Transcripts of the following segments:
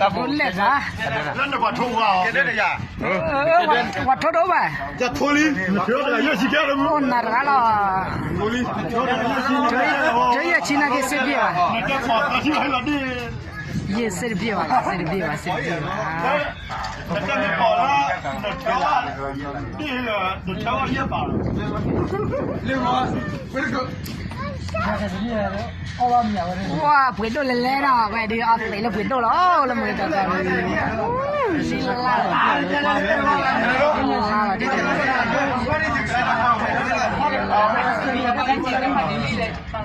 ဒိးလဲၣ်ဂါ, ပှၤထိဒိၣ်ဘၣ်, အိၣ်နၤတဂၤလီၤ, တယဲၢ်ဆံနာ်က့ စ့ဘ့ၣ်ဘၣ်, ယဲၢ်ဆံတဘ့ၣ်ဘၣ်, စ့တဘ့ၣ်ဘၣ်, စ့တဘ့ၣ်ဘၣ်. ဝါ ပှ့ၤဒိၣ်လဲၤလဲၤနီၤ, ဝဲဒုးအီၣ်သ့လၢပှ့ၤဒိၣ်လီၤ, လၢမုၢ်ကတီၤတီၤ, လၢလၢလီၤ,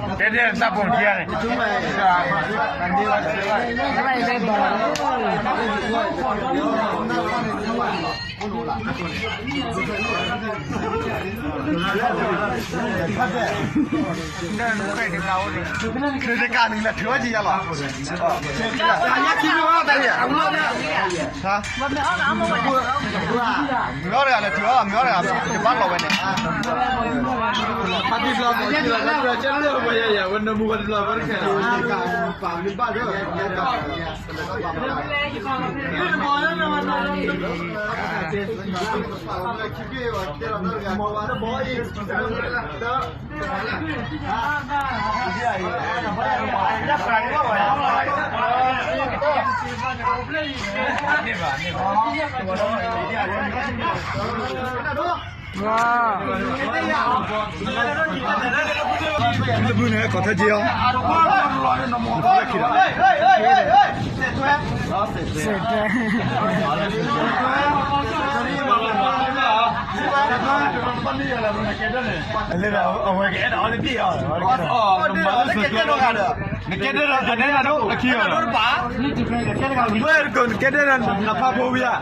တဲတဲတၢ်ပိာ်ခံဂၤန့ၣ်, တကးနံၤလၢထုးဝဲကယၤလီၤ, မ့ၢ်အီၣ်တဂၤလဲၤထုးအီၣ်, မ့ၢ်အီၣ်တဂၤ, ယဘၣ်လီၤဝဲန့ၣ်, ဝါ, လၢဘုန့ၣ် ကီၢ်ထဲက့ၤအီၤ, စဲးတဲ, အဝဲကအဲၣ်ဒိးအီၤလၢဘ့ၣ်အီၤ, နကဲတဲဒီး နကဲတဲဒီး နဖးဖိဝံၤဧ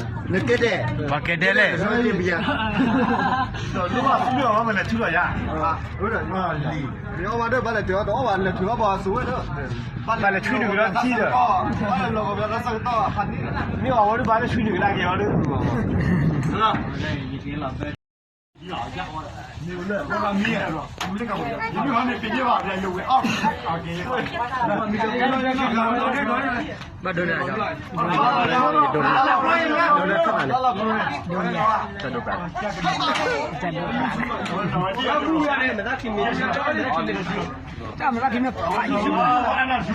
ါ, နကဲတဲ, ပှၤကဲတဲလဲၣ်, ဘၣ်လဲၤထုးအီၤ, တအီၣ်ဘၣ်ဒီး ဘၣ်လဲၤထုးအီၤ, တအီၣ်ဘၣ်လဲၤထုးအီၤ, ဘၣ်လဲၤထုးနုာ်ကဒီး ထံဒီး, မ့ၢ်အီၣ်ဝဲဒၣ် ဘၣ်လဲၤထုးနုာ်ကဒါက့ၤအီၤဒီး, ဘၣ်ဒိးန့ၣ်, ဒိးန့ၣ်, ဒိးန့ၣ်, တၢ်မၤတၢ်ဖံးမ့ၢ်ပှၤယံၤ, န့ၣ်စံ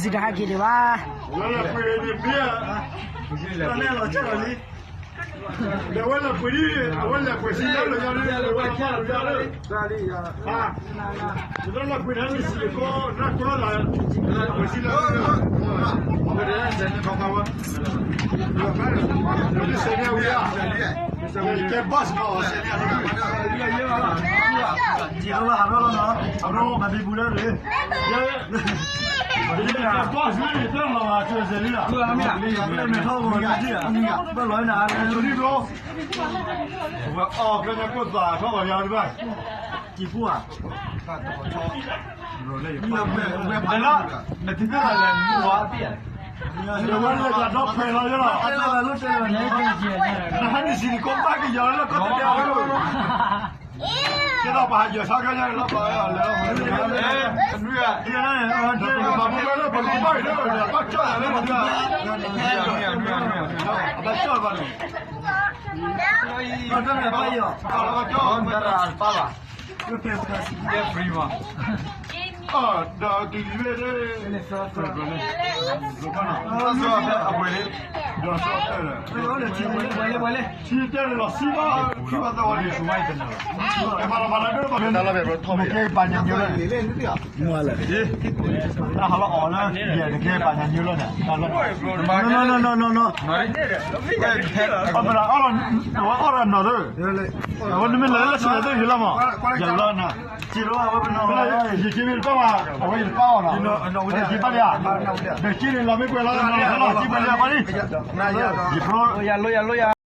းတဟးက့ၤဒံးဘၣ်, ဒီးဝဲလၢပှ့ၤဒ်, အဝဲလၢပှ့ၤစံးလၢလၢညါ, ဝဲလၢပှ့ၤဒ်, ပှ့ၤစံးလၢ, အဝဲဒၣ်စဲးန့ၣ်ခီခါဝဲ, ကဲဘၣ်စ့ၢ်ကီး, ကဲဘၣ်စ့ၢ်ကီး, အဘျီမၤဘံဘူလၢ, ကဲဘၣ်စ့ၢ်ကီး, ကဲဘၣ်စ့ၢ်ကီး, ဘၣ်လီၤနၤ, အဝဲအီၣ်ကဲညါကိၣ်သးထီၣ်ဘၣ်ယၤတဘၣ်, ကံၢ်ပူၤဧါ, လၢ, နထံၣ်သ့ၣ်ဘၣ်လဲၣ်, မ့ၢ်ဝဲ, ဒီးဝဲလၢတၢ်ဒီဖျၢၣ်လီၤယၤလီၤ, နဟဲနုာ်စံးနကီၢ်ဘၣ်ကယီၤလၢကီၢ်တဒဲးအီၤ, ကဲဒီးပှၤဟးယီၤဆါကါညါလီၤ, ပှၤလၢ, နွံဂၤ, ပှၤမူဝဲလၢပကဘၣ်အံၤလၢ, ဘၣ်ကၠီၣ်လၢ, ဘၣ်ကၠီၣ်ဘၣ်န့ၣ်, ဘၣ်ကၠီၣ်, ဒီးကလံၤဝဲ, အဝဲန့ၣ်, ထံတဲလီၤစံဘၣ်, ထံဘၣ်သဝီန့ၣ်, နကဲပာ်ညါညိလၢ, တၢ်ဟးလီၤအီၤလၢ, နကဲပာ်ညါညိလၢန့ၣ်, အီၣ်မ့ၢ်ဒၣ်, အဝဲအီၣ်ဒီးနီၤသၢ, အဝဲနမ့ၢ်လဲၤလၢဆံးလဲၤသ့ၣ်ယံၤလီၤမး, ယံၤလီၤနၤ, ယံၤက့ၤမ့ၢ်တပၢ်ဘၣ်, အဝဲယတပၢ်အီၤနီၤ, ယံၤဘၣ်လံဧါ, ဒီးက့ၤန့ၣ်လီၤမ့ၢ်ကွဲးလီၤ, ယံၤဘၣ်လံဧါ, ယံၤ, ယံၤ,